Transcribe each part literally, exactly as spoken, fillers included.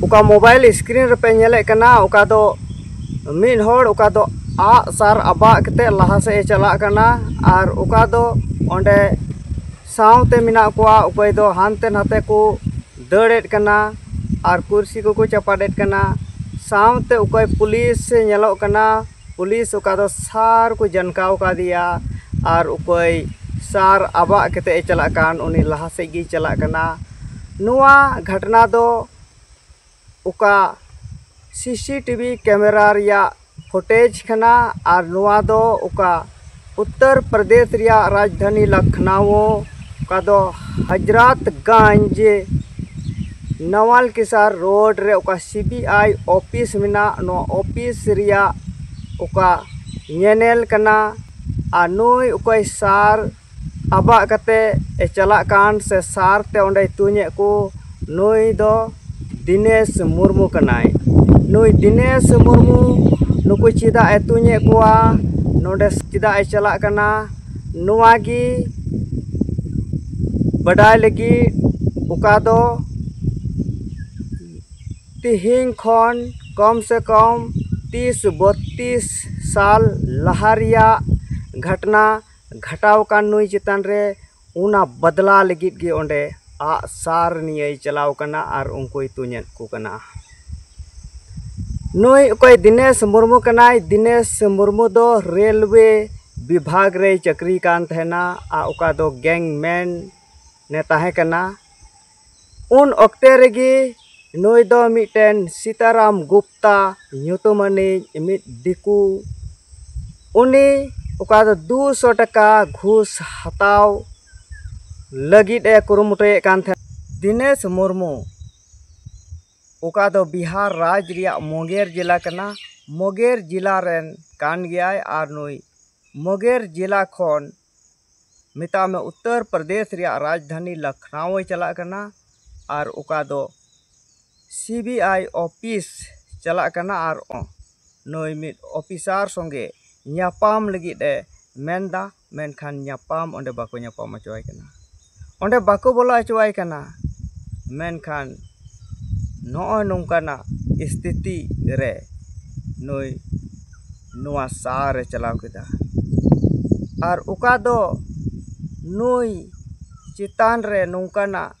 ᱚᱠᱟ mobile screen ᱨᱮᱯᱮ ᱧᱮᱞᱮᱫ ᱠᱟᱱᱟ, ᱚᱠᱟ ᱫᱚ ᱢᱤᱫ ᱦᱚᱲ ᱚᱠᱟ ᱫᱚ ᱟᱜ ᱥᱟᱨ ᱟᱵᱟᱜ ᱠᱟᱛᱮ ᱞᱟᱦᱟ ᱥᱮᱫ ᱮ ᱪᱟᱞᱟᱜ ᱠᱟᱱᱟ, ᱟᱨ ᱚᱠᱟ ᱫᱚ ᱚᱸᱰᱮ ᱥᱟᱶᱛᱮ ᱢᱮᱱᱟᱜ ᱠᱚᱣᱟ, ᱚᱠᱚᱭ ᱫᱚ ᱦᱟᱱᱛᱮ ᱱᱟᱛᱮ ᱠᱚ ᱫᱟᱹᱲᱮᱫ ᱠᱟᱱᱟ ᱟᱨ ᱠᱩᱨᱥᱤ ᱠᱚᱠᱚ ᱪᱟᱯᱟᱫᱮᱫ ᱠᱟᱱᱟ᱾ ᱥᱟᱶᱛᱮ ᱚᱠᱚᱭ ᱯᱩᱞᱤᱥ ᱮ ᱧᱮᱞᱚᱜ ᱠᱟᱱᱟ, ᱯᱩᱞᱤᱥ ᱚᱠᱟ ᱫᱚ ᱥᱟᱨ ᱠᱚ ᱡᱟᱱᱠᱟᱣ ᱠᱟᱫᱮᱭᱟ ᱟᱨ ᱚᱠᱚᱭ ᱥᱟᱨ ᱟᱵᱟᱜ ᱠᱟᱛᱮ ᱮ ᱪᱟᱞᱟᱜ ᱠᱟᱱ, ᱩᱱᱤ ᱞᱟᱦᱟ ᱥᱮᱫ ᱜᱮᱭ ᱪᱟᱞᱟᱜ ᱠᱟᱱᱟ᱾ ᱱᱚᱣᱟ ᱜᱷᱚᱴᱱᱟ ᱫᱚ ᱚᱠᱟ ᱥᱤ ᱥᱤ ᱴᱤ ᱵᱷᱤ ᱠᱮᱢᱮᱨᱟ ᱨᱮᱭᱟᱜ ᱯᱷᱩᱴᱮᱡᱽ ᱠᱟᱱᱟ, ᱟᱨ ᱱᱚᱣᱟ ᱫᱚ ᱚᱠᱟ ᱩᱛᱛᱚᱨ ᱯᱨᱚᱫᱮᱥ ᱨᱮᱭᱟᱜ ᱨᱟᱡᱽᱫᱷᱟᱱᱤ ᱞᱚᱠᱷᱱᱟᱣ, ᱚᱠᱟ ᱫᱚ ᱦᱚᱡᱨᱟᱛᱜᱚᱸᱡᱽ ᱱᱟᱣᱟᱞ ᱠᱤᱥᱟᱨ ᱨᱳᱰ ᱨᱮ ᱚᱠᱟ ᱥᱤ ᱵᱤ ᱟᱭ ᱚᱯᱷᱤᱥ ᱢᱮᱱᱟᱜ, ᱱᱚᱣᱟ ᱚᱯᱷᱤᱥ ᱨᱮᱭᱟᱜ ᱚᱠᱟ ᱧᱮᱱᱮᱞ ᱠᱟᱱᱟ᱾ ᱟᱨ ᱱᱩᱭ ᱚᱠᱚᱭ ᱥᱟᱨ ᱟᱵᱟᱜ ᱠᱟᱛᱮ ᱮ ᱪᱟᱞᱟᱜ ᱠᱟᱱ ᱥᱮ ᱥᱟᱨ ᱛᱮ ᱚᱸᱰᱮᱭ ᱛᱩᱧᱮᱫ ᱠᱚ, ᱱᱩᱭ ᱫᱚ ᱫᱤᱱᱮᱥ ᱢᱩᱨᱢᱩ ᱠᱟᱱᱟᱭ᱾ ᱱᱩᱭ ᱫᱤᱱᱮᱥ ᱢᱩᱨᱢᱩ ᱱᱩᱠᱩ ᱪᱮᱫᱟᱜ ᱮ ᱛᱩᱧᱮᱫ ᱠᱚᱣᱟ, ᱱᱚᱰᱮ ᱪᱮᱫᱟᱜ ᱮ ᱪᱟᱞᱟᱜ ᱠᱟᱱᱟ, ᱱᱚᱣᱟ ᱜᱮ ᱵᱟᱰᱟᱭ ᱞᱟᱹᱜᱤᱫ, ᱚᱠᱟ ᱫᱚ ᱛᱤᱦᱤᱧ ᱠᱷᱚᱱ ᱠᱚᱢ ᱥᱮ ᱠᱚᱢ ᱛᱤᱥ ᱵᱚᱛᱛᱤᱥ ᱥᱟᱞ ᱞᱟᱦᱟ ᱨᱮᱭᱟᱜ ᱜᱷᱚᱴᱱᱟ ᱜᱷᱟᱴᱟᱣ ᱟᱠᱟᱱ ᱱᱩᱭ ᱪᱮᱛᱟᱱ ᱨᱮ, ᱚᱱᱟ ᱵᱟᱫᱞᱟ ᱞᱟᱹᱜᱤᱫ ᱜᱮ ᱚᱸᱰᱮ ᱟᱜ ᱥᱟᱨ ᱱᱤᱭᱟᱹᱭ ᱪᱟᱞᱟᱣ ᱠᱟᱱᱟ ᱟᱨ ᱩᱱᱠᱩᱭ ᱛᱩᱧᱮᱫ ᱠᱚ ᱠᱟᱱᱟ᱾ ᱱᱩᱭ ᱚᱠᱚᱭ ᱫᱤᱱᱮᱥ ᱢᱩᱨᱢᱩ ᱠᱟᱱᱟᱭ, ᱫᱤᱱᱮᱥ ᱢᱩᱨᱢᱩ ᱫᱚ ᱨᱮᱞᱣᱮ ᱵᱤᱵᱷᱟᱜᱽ ᱨᱮᱭ ᱪᱟᱹᱠᱨᱤ ᱠᱟᱱ ᱛᱟᱦᱮᱱᱟ, ᱟᱨ ᱚᱠᱟ ᱫᱚ ᱜᱮᱝᱢᱮᱱ ᱮ ᱛᱟᱦᱮᱸ ᱠᱟᱱᱟ᱾ ᱩᱱ ᱚᱠᱛᱮ ᱨᱮᱜᱮ ᱱᱩᱭ ᱫᱚ ᱢᱤᱫᱴᱮᱱ ᱥᱤᱛᱟᱨᱟᱢ ᱜᱩᱯᱛᱟ ᱧᱩᱛᱩᱢᱟᱱᱤᱡ ᱢᱤᱫ ᱫᱤᱠᱩ, ᱩᱱᱤ ᱚᱠᱟ ᱫᱚ ᱫᱩ ᱥᱚ ᱴᱟᱠᱟ ᱜᱷᱩᱥ ᱦᱟᱛᱟᱣ ᱞᱟᱹᱜᱤᱫ ᱮ ᱠᱩᱨᱩᱢᱩᱴᱩᱭᱮᱫ ᱠᱟᱱ ᱛᱟᱦᱮᱸᱫ᱾ ᱫᱤᱱᱮᱥ ᱢᱩᱨᱢᱩ ᱚᱠᱟ ᱫᱚ ᱵᱤᱦᱟᱨ ᱨᱟᱡᱽ ᱨᱮᱭᱟᱜ ᱢᱩᱸᱜᱮᱨ ᱡᱮᱞᱟ ᱠᱟᱱᱟ, ᱢᱩᱸᱜᱮᱨ ᱡᱮᱞᱟ ᱨᱮᱱ ᱠᱟᱱ ᱜᱮᱭᱟᱭ᱾ ᱟᱨ ᱱᱩᱭ ᱢᱩᱸᱜᱮᱨ ᱡᱮᱞᱟ ᱠᱷᱚᱱ, ᱢᱮᱛᱟᱜ ᱢᱮ, ᱩᱛᱛᱚᱨ ᱯᱨᱚᱫᱮᱥ ᱨᱮᱭᱟᱜ ᱨᱟᱡᱽᱫᱷᱟᱱᱤ ᱞᱚᱠᱷᱱᱟᱣ ᱮ ᱪᱟᱞᱟᱜ ᱠᱟᱱᱟ, ᱟᱨ ᱚᱠᱟ ᱫᱚ ᱥᱤ ᱵᱤ ᱟᱭ ᱚᱯᱷᱤᱥ ᱪᱟᱞᱟᱜ ᱠᱟᱱᱟ᱾ ᱟᱨ ᱱᱩᱭ ᱢᱤᱫ ᱚᱯᱷᱤᱥᱟᱨ ᱥᱚᱸᱜᱮ ᱧᱟᱯᱟᱢ ᱞᱟᱹᱜᱤᱫ ᱮ ᱢᱮᱱᱫᱟ, ᱢᱮᱱᱠᱷᱟᱱ ᱧᱟᱯᱟᱢ ᱚᱸᱰᱮ ᱵᱟᱠᱚ ᱧᱟᱯᱟᱢ ᱦᱚᱪᱚᱣᱟᱭ ᱠᱟᱱᱟ, ᱚᱸᱰᱮ ᱵᱟᱠᱚ ᱵᱚᱞᱚ ᱦᱚᱪᱚᱣᱟᱭ ᱠᱟᱱᱟ᱾ ᱢᱮᱱᱠᱷᱟᱱ ᱱᱚᱜᱼᱚᱭ ᱱᱚᱝᱠᱟᱱᱟᱜ ᱥᱛᱷᱤᱛᱤ ᱨᱮ ᱱᱩᱭ ᱱᱚᱣᱟ ᱥᱟᱶ ᱨᱮ ᱪᱟᱞᱟᱣ ᱠᱮᱫᱟ᱾ ᱟᱨ ᱚᱠᱟ ᱫᱚ ᱱᱩᱭ ᱪᱮᱛᱟᱱ ᱨᱮ ᱱᱚᱝᱠᱟᱱᱟᱜ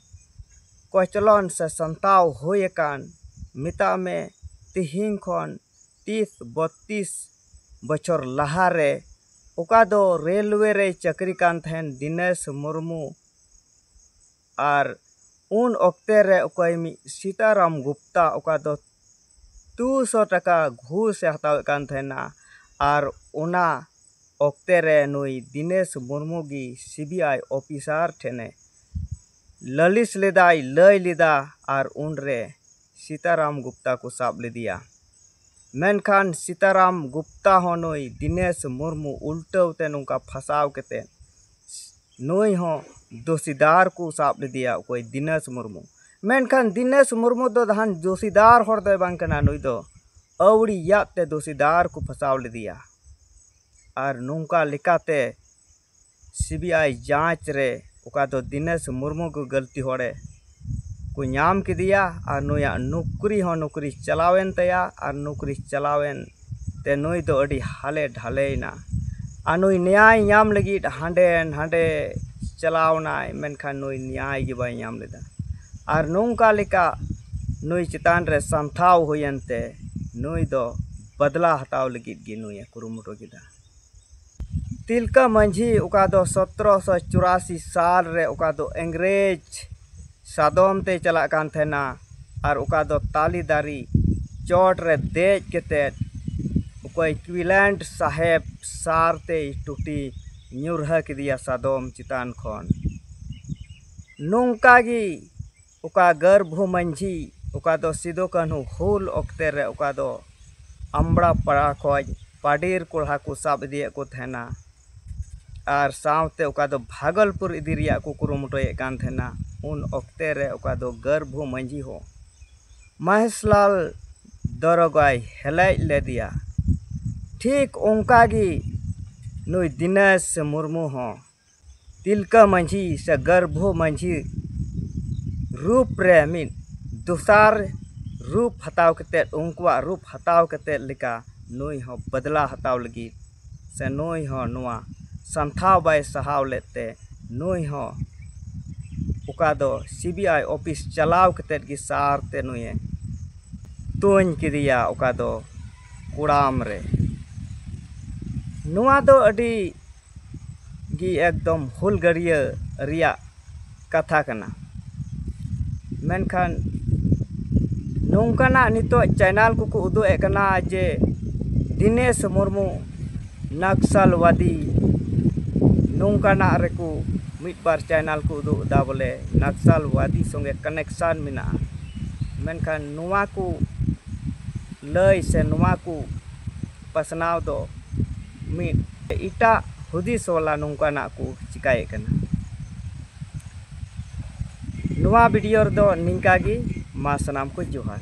ᱠᱚᱪᱞᱚᱱ ᱥᱮ ᱥᱟᱱᱛᱟᱣ ᱦᱩᱭ ᱟᱠᱟᱱ, ᱢᱮᱛᱟᱜ ᱢᱮ ᱛᱤᱦᱤᱧ ᱠᱷᱚᱱ ᱛᱤᱥ ᱵᱚᱛᱤᱥ ᱵᱚᱪᱷᱚᱨ ᱞᱟᱦᱟ ᱨᱮ ᱚᱠᱟ ᱫᱚ ᱨᱮᱞᱣᱮ ᱨᱮᱭ ᱪᱟᱹᱠᱨᱤ ᱠᱟᱱ ᱛᱟᱦᱮᱱ ᱫᱤᱱᱮᱥ ᱢᱩᱨᱢᱩ, ᱟᱨ ᱩᱱ ᱚᱠᱛᱮ ᱨᱮ ᱚᱠᱚᱭ ᱢᱤᱫ ᱥᱤᱛᱟᱨᱟᱢ ᱜᱩᱯᱛᱟ ᱚᱠᱟ ᱫᱚ ᱫᱩ ᱥᱚ ᱴᱟᱠᱟ ᱜᱷᱩᱥ ᱮ ᱦᱟᱛᱟᱣᱮᱫ ᱠᱟᱱ ᱛᱟᱦᱮᱱᱟ᱾ ᱟᱨ ᱚᱱᱟ ᱚᱠᱛᱮ ᱨᱮ ᱱᱩᱭ ᱫᱤᱱᱮᱥ ᱢᱩᱨᱢᱩ ᱜᱮ ᱥᱤ ᱵᱤ ᱟᱭ ᱚᱯᱷᱤᱥᱟᱨ ᱴᱷᱮᱱᱮ ᱞᱟᱹᱞᱤᱥ ᱞᱮᱫᱟᱭ, ᱞᱟᱹᱭ ᱞᱮᱫᱟ᱾ ᱟᱨ ᱩᱱᱨᱮ ᱥᱤᱛᱟᱨᱟᱢ ᱜᱩᱯᱛᱟ ᱠᱚ ᱥᱟᱵ ᱞᱮᱫᱮᱭᱟ᱾ ᱢᱮᱱᱠᱷᱟᱱ ᱥᱤᱛᱟᱨᱟᱢ ᱜᱩᱯᱛᱟ ᱦᱚᱸ ᱱᱩᱭ ᱫᱤᱱᱮᱥ ᱢᱩᱨᱢᱩ ᱩᱞᱴᱟᱹᱣ ᱛᱮ ᱱᱚᱝᱠᱟ ᱯᱷᱟᱸᱥᱟᱣ ᱠᱟᱛᱮ ᱱᱩᱭ ᱦᱚᱸ ᱫᱳᱥᱤᱫᱟᱨ ᱠᱚ ᱥᱟᱵ ᱞᱮᱫᱮᱭᱟ, ᱚᱠᱚᱭ ᱫᱤᱱᱮᱥ ᱢᱩᱨᱢᱩ᱾ ᱢᱮᱱᱠᱷᱟᱱ ᱫᱤᱱᱮᱥ ᱢᱩᱨᱢᱩ ᱫᱚ ᱡᱟᱦᱟᱱ ᱫᱳᱥᱤᱫᱟᱨ ᱦᱚᱲ ᱫᱚᱭ ᱵᱟᱝ ᱠᱟᱱᱟ, ᱱᱩᱭ ᱫᱚ ᱟᱹᱣᱲᱤᱭᱟᱜ ᱛᱮ ᱫᱳᱥᱤᱫᱟᱨ ᱠᱚ ᱯᱷᱟᱸᱥᱟᱣ ᱞᱮᱫᱮᱭᱟ᱾ ᱟᱨ ᱱᱚᱝᱠᱟ ᱞᱮᱠᱟᱛᱮ ᱥᱤ ᱵᱤ ᱟᱭ ᱡᱟᱸᱪ ᱨᱮ ᱚᱠᱟ ᱫᱚ ᱫᱤᱱᱮᱥ ᱢᱩᱨᱢᱩ ᱜᱮ ᱜᱟᱹᱞᱛᱤ ᱦᱚᱲᱮ ᱠᱚ ᱧᱟᱢ ᱠᱮᱫᱮᱭᱟ᱾ ᱟᱨ ᱱᱩᱭᱟᱜ ᱱᱚᱠᱨᱤ ᱦᱚᱸ ᱱᱚᱠᱨᱤ ᱪᱟᱞᱟᱣᱮᱱ ᱛᱟᱭᱟ᱾ ᱟᱨ ᱱᱚᱠᱨᱤ ᱪᱟᱞᱟᱣᱮᱱ ᱛᱮ ᱱᱩᱭ ᱫᱚ ᱟᱹᱰᱤ ᱦᱟᱞᱮ ᱰᱷᱟᱞᱮᱭᱮᱱᱟ᱾ ᱟᱨ ᱱᱩᱭ ᱱᱮᱭᱟᱭ ᱧᱟᱢ ᱞᱟᱹᱜᱤᱫ ᱦᱟᱸᱰᱮ ᱱᱟᱸᱰᱮ ᱪᱟᱞᱟᱣᱱᱟᱭ, ᱢᱮᱱᱠᱷᱟᱱ ᱱᱩᱭ ᱱᱮᱭᱟᱭ ᱜᱮ ᱵᱟᱭ ᱧᱟᱢ ᱞᱮᱫᱟ᱾ ᱟᱨ ᱱᱚᱝᱠᱟ ᱞᱮᱠᱟ ᱱᱩᱭ ᱪᱮᱛᱟᱱ ᱨᱮ ᱥᱟᱱᱛᱷᱟᱣ ᱦᱩᱭᱮᱱ ᱛᱮ ᱱᱩᱭ ᱫᱚ ᱵᱟᱫᱞᱟ ᱦᱟᱛᱟᱣ ᱞᱟᱹᱜᱤᱫ ᱜᱮ ᱱᱩᱭᱮ ᱠᱩᱨᱩᱢᱩᱴᱩ ᱠᱮᱫᱟ᱾ ᱛᱤᱞᱠᱟᱹ ᱢᱟᱹᱡᱷᱤ ᱚᱠᱟ ᱫᱚ ᱥᱚᱛᱨᱚᱥᱚ ᱪᱩᱨᱟᱥᱤ ᱥᱟᱞ ᱨᱮ ᱚᱠᱟ ᱫᱚ ᱤᱝᱨᱮᱡᱽ ᱥᱟᱫᱚᱢ ᱛᱮᱭ ᱪᱟᱞᱟᱜ ᱠᱟᱱ ᱛᱟᱦᱮᱱᱟ, ᱟᱨ ᱚᱠᱟ ᱫᱚ ᱛᱟᱞᱮ ᱫᱟᱨᱮ ᱪᱚᱴ ᱨᱮ ᱫᱮᱡ ᱠᱟᱛᱮᱫ ᱚᱠᱚᱭ ᱠᱩᱭᱞᱮᱱᱰ ᱥᱟᱦᱮᱵᱽ ᱥᱟᱨ ᱛᱮᱭ ᱴᱩᱴᱤ ᱧᱩᱨᱦᱟᱹ ᱠᱮᱫᱮᱭᱟ ᱥᱟᱫᱚᱢ ᱪᱮᱛᱟᱱ ᱠᱷᱚᱱ᱾ ᱱᱚᱝᱠᱟ ᱜᱮ ᱚᱠᱟ ᱜᱟᱹᱨᱵᱷᱩ ᱢᱟᱹᱡᱷᱤ ᱚᱠᱟ ᱫᱚ ᱥᱤᱫᱩ ᱠᱟᱹᱱᱦᱩ ᱦᱩᱞ ᱚᱠᱛᱮ ᱨᱮ ᱚᱠᱟ ᱫᱚ ᱟᱢᱵᱽᱲᱟ ᱯᱟᱲᱟ ᱠᱷᱚᱱ ᱯᱟᱰᱤᱨ ᱠᱚᱲᱦᱟ ᱠᱚ ᱥᱟᱵ ᱤᱫᱤᱭᱮᱫ ᱠᱚ ᱛᱟᱦᱮᱱᱟ, ᱟᱨ ᱥᱟᱶᱛᱮ ᱚᱠᱟ ᱫᱚ ᱵᱷᱟᱜᱚᱞᱯᱩᱨ ᱤᱫᱤ ᱨᱮᱭᱟᱜ ᱠᱚ ᱠᱩᱨᱩᱢᱩᱴᱩᱭᱮᱫ ᱠᱟᱱ ᱛᱟᱦᱮᱱᱟ᱾ ᱩᱱ ᱚᱠᱛᱮ ᱨᱮ ᱚᱠᱟ ᱫᱚ ᱜᱟᱹᱨᱵᱷᱩ ᱢᱟᱹᱡᱷᱤ ᱦᱚᱸ ᱢᱚᱦᱮᱥᱞᱟᱞ ᱫᱚᱨᱚᱜᱟᱭ ᱦᱮᱞᱮᱡ ᱞᱮᱫᱮᱭᱟ᱾ ᱴᱷᱤᱠ ᱚᱱᱠᱟ ᱜᱮ ᱱᱩᱭ ᱫᱤᱱᱮᱥ ᱢᱩᱨᱢᱩ ᱦᱚᱸ ᱛᱤᱞᱠᱟᱹ ᱢᱟᱹᱡᱷᱤ ᱥᱮ ᱜᱟᱹᱨᱵᱷᱩ ᱢᱟᱹᱡᱷᱤ ᱨᱩᱯ ᱨᱮ ᱢᱤᱫ ᱫᱚᱥᱟᱨ ᱨᱩᱯ ᱦᱟᱛᱟᱣ ᱠᱟᱛᱮᱫ, ᱩᱱᱠᱩᱣᱟᱜ ᱨᱩᱯ ᱦᱟᱛᱟᱣ ᱠᱟᱛᱮᱫ ᱞᱮᱠᱟ ᱱᱩᱭ ᱦᱚᱸ ᱵᱚᱫᱞᱟ ᱦᱟᱛᱟᱣ ᱞᱟᱹᱜᱤᱫ, ᱥᱮ ᱱᱩᱭ ᱦᱚᱸ ᱱᱚᱣᱟ ᱥᱟᱱᱛᱷᱟᱣ ᱵᱟᱭ ᱥᱟᱦᱟᱣ ᱞᱮᱫ ᱛᱮ, ᱱᱩᱭ ᱦᱚᱸ ᱚᱠᱟ ᱫᱚ ᱥᱤ ᱵᱤ ᱟᱭ ᱚᱯᱷᱤᱥ ᱪᱟᱞᱟᱣ ᱠᱟᱛᱮᱫ ᱜᱮ ᱥᱟᱨ ᱛᱮ ᱱᱩᱭᱮ ᱛᱩᱧ ᱠᱮᱫᱮᱭᱟ, ᱚᱠᱟ ᱫᱚ ᱠᱚᱲᱟᱢ ᱨᱮ᱾ ᱱᱚᱣᱟ ᱫᱚ ᱟᱹᱰᱤ ᱜᱮ ᱮᱠᱫᱚᱢ ᱦᱩᱞᱜᱟᱹᱨᱤᱭᱟᱹ ᱨᱮᱭᱟᱜ ᱠᱟᱛᱷᱟ ᱠᱟᱱᱟ᱾ ᱢᱮᱱᱠᱷᱟᱱ ᱱᱚᱝᱠᱟᱱᱟᱜ ᱱᱤᱛᱚᱜ ᱪᱮᱱᱮᱞ ᱠᱚᱠᱚ ᱩᱫᱩᱜ ᱮᱫ ᱠᱟᱱᱟ ᱡᱮ ᱫᱤᱱᱮᱥ ᱢᱩᱨᱢᱩ ᱱᱟᱠᱥᱟᱞᱣᱟᱫᱤ, ᱱᱚᱝᱠᱟᱱᱟᱜ ᱨᱮᱠᱚ ᱢᱤᱫ ᱵᱟᱨ ᱪᱮᱱᱮᱞ ᱠᱚ ᱩᱫᱩᱜ ᱮᱫᱟ ᱵᱚᱞᱮ ᱱᱟᱠᱥᱟᱞᱣᱟᱫᱤ ᱥᱚᱸᱜᱮ ᱠᱟᱱᱮᱠᱥᱟᱱ ᱢᱮᱱᱟᱜᱼᱟ᱾ ᱢᱮᱱᱠᱷᱟᱱ ᱱᱚᱣᱟ ᱠᱚ ᱞᱟᱹᱭ ᱥᱮ ᱱᱚᱣᱟ ᱠᱚ ᱯᱟᱥᱱᱟᱣ ᱫᱚ ᱢᱤᱫ ᱮᱴᱟᱜ ᱦᱩᱫᱤᱥ ᱣᱟᱞᱟ ᱱᱚᱝᱠᱟᱱᱟᱜ ᱠᱚ ᱪᱤᱠᱟᱹᱭᱮᱫ ᱠᱟᱱᱟ᱾ ᱱᱚᱣᱟ ᱵᱷᱤᱰᱤᱭᱳ ᱨᱮᱫᱚ ᱱᱤᱝᱠᱟ ᱜᱮ, ᱢᱟ ᱥᱟᱱᱟᱢ ᱠᱚ ᱡᱚᱦᱟᱨ᱾